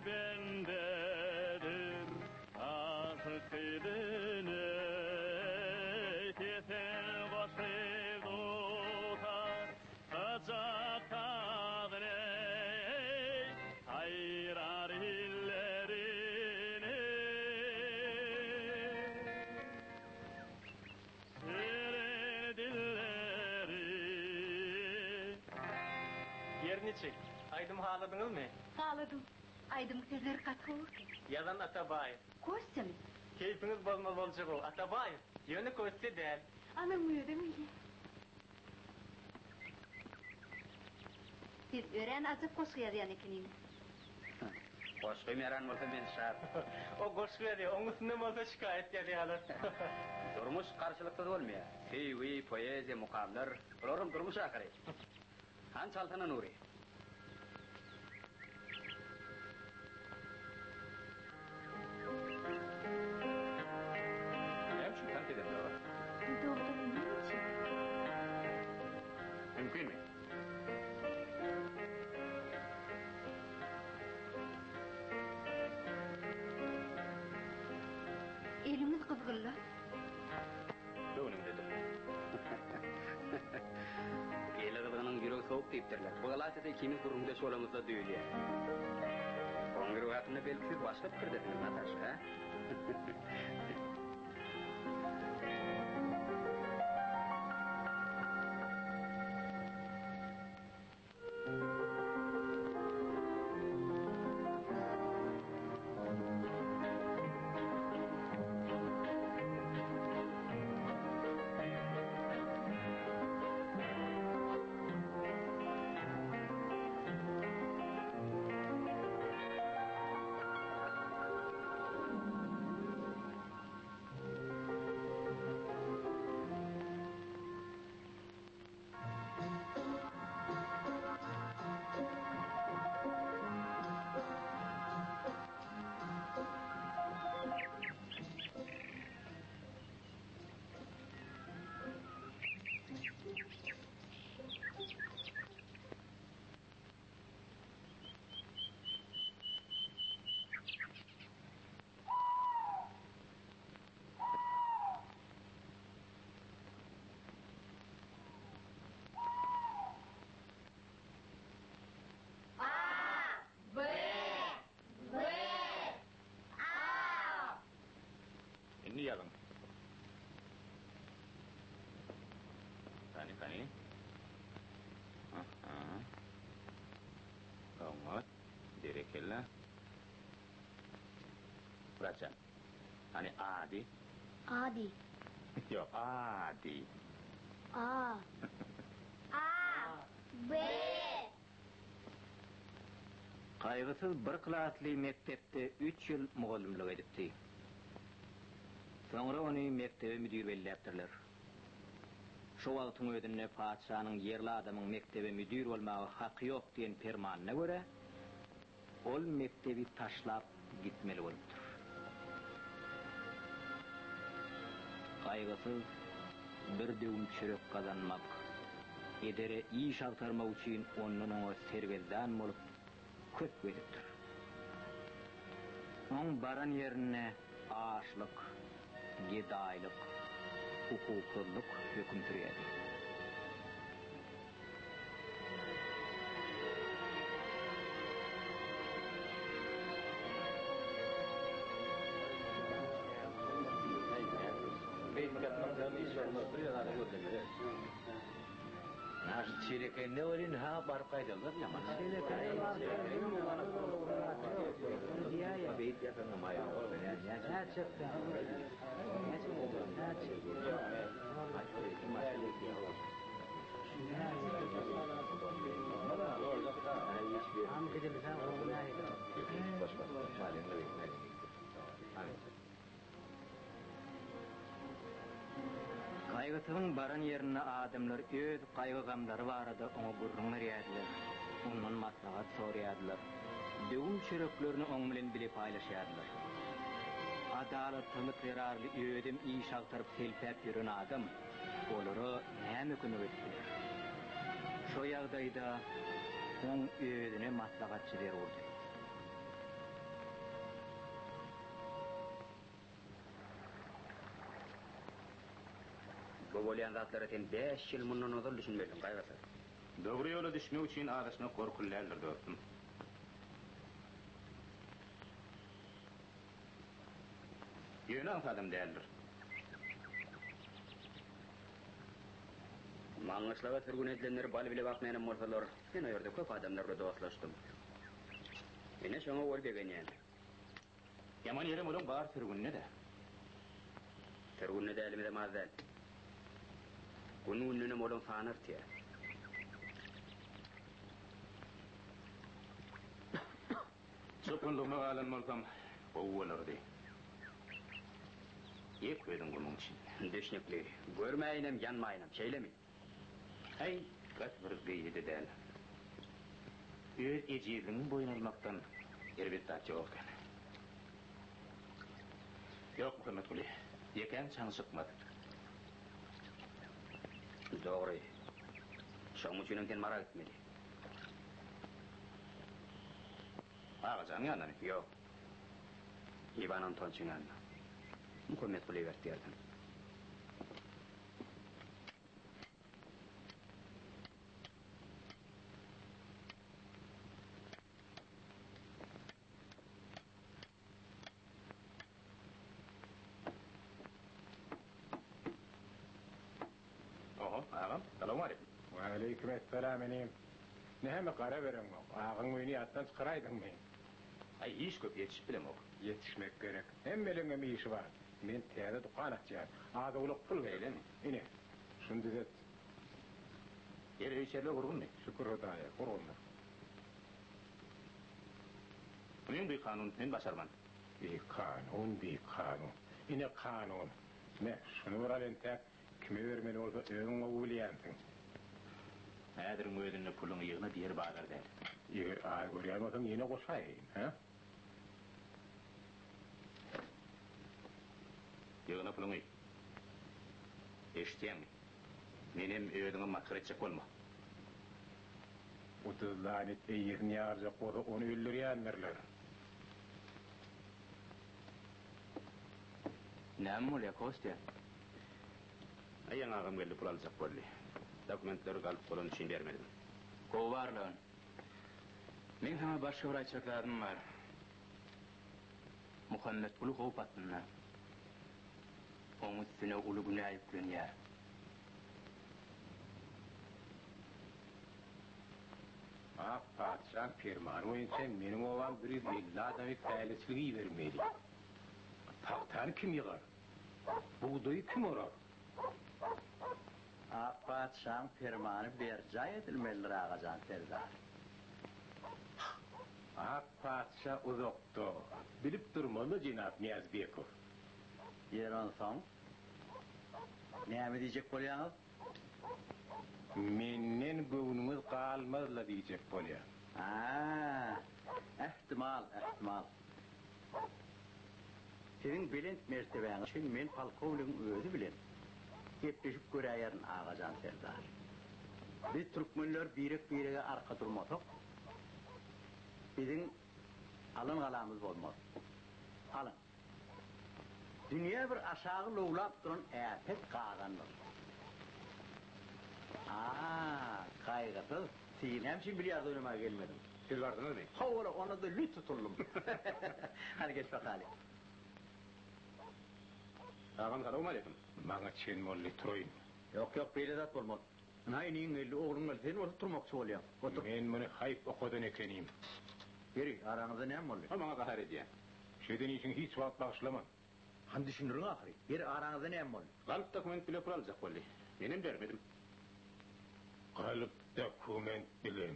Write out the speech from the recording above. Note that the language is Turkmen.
bendedir Aşyk gyzyny Kesen goşgy dutar Gyjak sazyny Saýrar illerini Şirin dilleri. Ýeri niçik? Aýdym haladyňyzmy? Haladym. Aýdymyň sözleri gaty gowy eken. Ýazan Atabaýew. Kostýamy? Keýpiňiz bozma boljagow, Atabaýew. Ýöne Kostýa däl. Anaň özem bilýär. Siz örän ajap goşgy ýazýan ekeniňiz. Goşgym ýaran bolsa men şat. O goşgy ýazýar, oň üstünden bolsa şikaýat ýazýarlar. Durmuş garşylyksyz bolmaýar. Söýgi, poeziýa, mukamlar, bularam durmuş ahyry. Hany çalsana Nury. Näme üçin tans edenler? Dogrudanam näme üçin? Mümkinmi? Eliňiz gyzgynla. Göwnüňdedir. Eli gyzgynyň ýüregi sowuk diýipdirler. Bu ylaýta-da ikimiz gürrüňdeş bolamyzda duýulýar. Oň ýüregi hakynda belki siz başga pikirdesiňiz, Nataşa, hä? A, B, W, A. Indi ýazyň. Kany, kany. Aha. Oňat. Berekella. Myratjan. Hany A diý. A diý. Ýok, A diý. A. A. B. Gaýgysyz bir klasly mekdepde üç ýyl mugallymlyk edipdi. Soňra ony mekdebe müdir belläpdirler. Şo wagtyň özünde patyşanyň ýerli adamyň mekdebe müdir bolmaga haky ýok diýen permanyna görä, Ol mekdebi taşlap gitmeli bolupdyr. Gaýgysyz bir döwüm çörek gazanmak, edere iş agtarmak üçin ondan-oňa sergezdan bolup köp gezipdir. Oň baran ýerinde açlyk, gedaýlyk, hukuksyzlyk höküm sürýärdi. Çelekende welin ha baryp gaýdalmaz ýaman. Gaýgysyzyň baran ýerinde adamlar öz gaýgy-gamlary barada oňa gürrüň berýärdiler, ondan maslahat soraýardylar, döwüm çöreklerini oň bilen bile paýlaşýardylar. Adalatsyzlyk zerarly özem iş agtaryp selpäp ýören adam olara näme kömek edip biler? Şo ýagdaýda oň özüne maslahatçy zerurdy. Bu bolýan zatlara sen bäş ýyl mundan ozal düşünmelidiň, Gaýgysyz. Dogry ýola düşmek üçin azaşmak gorkuly däldir, dostum. Ýöne aňsadam däldir. Maňgyşlaga sürgün edilenler bal bile bakmaýanam bolsalar, men o ýerde köp adamlar bilen dostlaşdym. Ine şoňa bol begenýän. Ýaman ýerem olaň bary sürgünde-dä. Sürgünde dälimizem az däl. Gün-gündenem olaň sany artýar. Çopanlygyma galan bolsam, gowy bolardy. Ýek özüň gumuň içinde. Düşnükli. Görmäýinem, ýanmaýynam, şeýlemi? Häý, gaty bir beýle-de däl. Öz ejizligiňi boýun almakdan erbet zat ýok eken. Ýok, Muhammetguly, ýekäň çaňy çykmaz. Dogry. Şonuň üçinem sen Mara gitmeli. Agajanyň ýanynamy? Ýok. Iwan Antonçyň ýanyna. Muhammetguly ibertýärsiň. Oho, agam, salowmaleýkim. Waleýkim essalam inim. Näme gara bereňok, agaň öýüni ýatdan çykaraýdyňmy? Aý, iş köp, ýetişip bilemok. Ýetişmek gerek. Hemmeleňem işi bar. Men täze dükan açýan. Az-owlak pul gerek. Beýlemi? Ine, şuny düzet. Ýeri öý-içerler gurgunmy? Şükür Hudaýa, gurgundyr. Munyň bikanun, men başarman. Bikanun, bikanun. Ine kanun. Me, şuny bir al entäk, kime bermeli bolsa özüň gowy bilýänsiň. Häziriň özünde puluňy ýygna diýer bazar däl. Eger az görýän bolsaň ýene goşaýyn, hä? Ýygna puluňy. Eşitýäňmi? Menem özüňem masgara etjek bolma. Guduzlan it eýesini ýarjak bolsa ony öldürýändirler. Näme bolýa, Kostýa? Aý ýaňy agam geldi pul aljak boldy. Dokumentleri galp bolany üçin bermedim. Gowy barlagyn. Meň saňa başga bir aýtjak zadym bar. Muhammetguly howp astynda. Oň üstüne uly günä ýüklenýär. Ak patyşaň permany boýunça meniň obam 150 adamy päleçilige ibermeli. Pagtany kim ýygar? Bugdaýy kim orar? Ak patyşaň permany berjaý edilmelidir, Agajan serdar. Ak patyşa uzakda, bilip durmaly jenap Nyýazbekow. Ýeri onsoň, näme diýjek bolýaňyz? Menden göwnüňiz galmaz-la diýjek bolýan. A-a, ähtimal, ähtimal. Siziň belent mertebäňiz üçin men polkownigiň özi bilen gepleşip göräýerin, Agajan serdar. Biz türkmenler birek-birege arka durmasak, biziň alan galamyz bolmaz. Alyň. Dünýä bir aşagy lowlap duran äpet gazandyr. A-a, Gaýgysyz, sen näme üçin bilýard oýnamaga gelmediň? Siz bardyňyzmy? Hawa-la, onda-da lüt tutuldym. Hany geç bakaly. Agam, salowmaleýkim. Maňa çen boldy, turaýyn. Ýok, ýok, beýle zat bolmaz. Ynha, iniň geldi, ogluň geldi, sen bolsa turmakçy bolýaň. Otur. Men muny haýp okadan ekenim. Ýeri, araňyzda näme boldy? O maňa gahar edýär. Şeýden işiňi hiç wagt bagyşlaman. Hany düşündiriň ahyry. Ýeri, araňyzda näme boldy? Galp dokument bile pul aljak boldy. Menem bermedim. Galp dokument bilen.